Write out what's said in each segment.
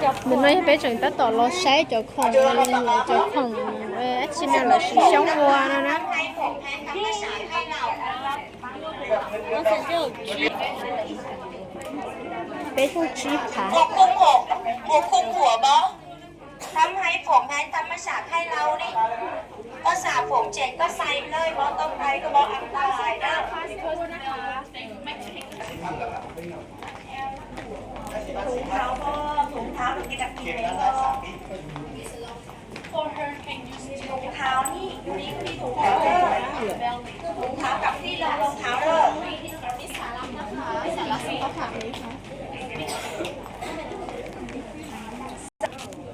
Ntawm no yog peb tseem tab tom los saib cov khoom, cov khoom dab tsi no lawv siv xyoob ua no na. Peb caug tsib phav. ทำให้ผมให้ธรรมชาติให้เรานี่ ก็สระผมเสร็จก็ใส่เลย บ่ต้องไปก็บ่อันตรายเด้อ ถุงเท้าบ่ ถุงเท้ามันกินกับกินเลยบ่ ถุงเท้านี่ อยู่นี่ก็มีถุงเท้าเด้อ ถุงเท้ากับที่รองรองเท้าเด้อ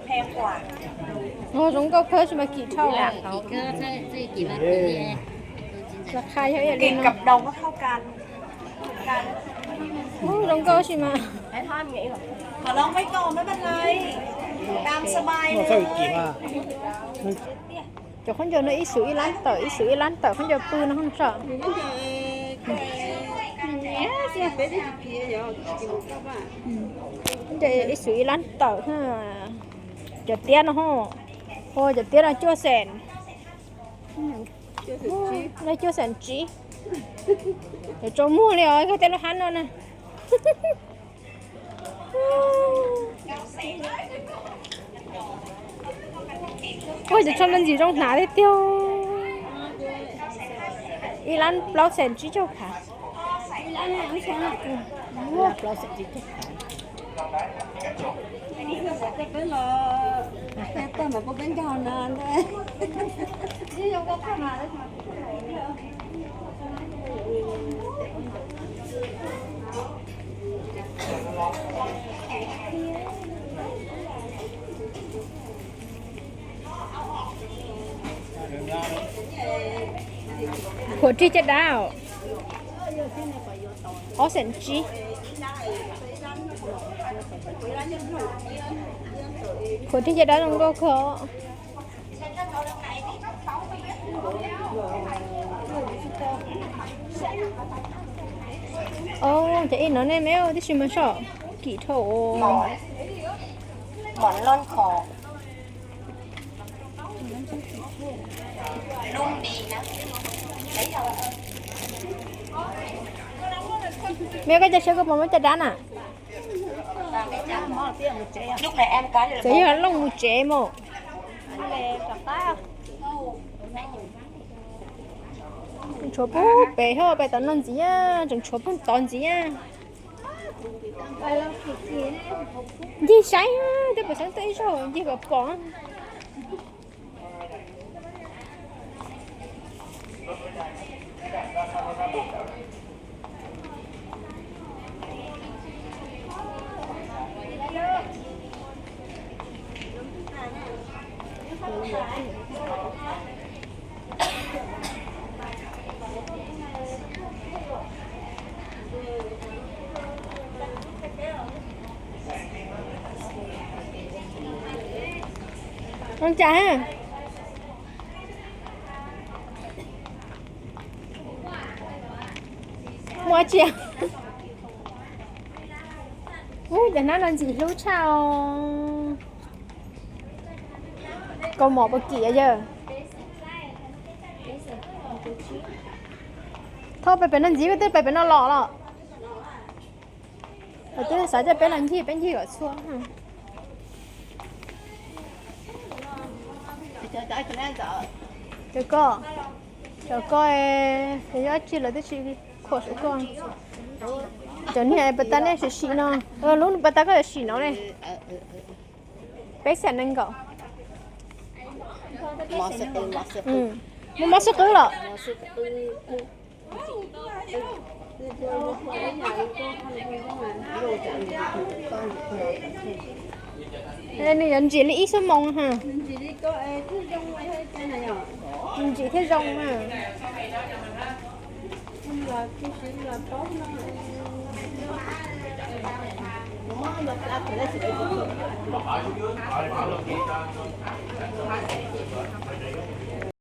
แพงกว่า Ua zoo nkauj kawg tsis mas kim dhau. Kim kawg, kim mas kim. Kimกับดองก็เท่ากัน เหมือนกัน Ua zoo nkauj tsis mas. Thỏ lông với cậu mấy bên này. Tam sờ bài. Cov khaub ncaws no ib xus ib lab tawm, ib xus ib lab tawm khaub ncaws pw no hoob tso. Khaub ncaws ib xus ib lab tawm. Cov tiab no ho, cov tiab no cuaj xees. Cuaj xees tsib. Cov tsaus muag li os, koj tej lub hab no na. Ua cov tsho no ntxim zoo hnav tiag tiag. Ib lab plaub xees tsib caug phav. Khuam rig caj dab os. Ob xees tsib. Khuam rig caj dab zoo nkauj kawg. Os, cov ib no nej me tab sis mas soj kim dhau. Me koj ca siab koj puas muab caj dab na? Txawm yog looj mus tsev mus. Tshuav pug pem hauv pem tom no ntxiv, tseem tshuav pug tod ntxiv. Ncig saib, twb pom saib tuaj ib zaug ncig kom pom. Ua cas? Muaj tsi? Ub, cov hnab no ntxim hlub tshaj os. Kaus mom puas kim yawg? Thaub pem pem no ntxiv, koj twb pem pem no los los. Twb xav tias peb los ncig, peb ncig kom txhua. Cov ko, cov ko, cov yog dab tsi lawv twb tsis khuam saum koj. Cov niag pas tas nej sim sim no, lub pas tas koj sim no ne. Peb xees nees nkaum. Muaj mob xub qwb los? Nws yuav ntsim li ib xuab moos ha. Ntsim thiaj zoo na.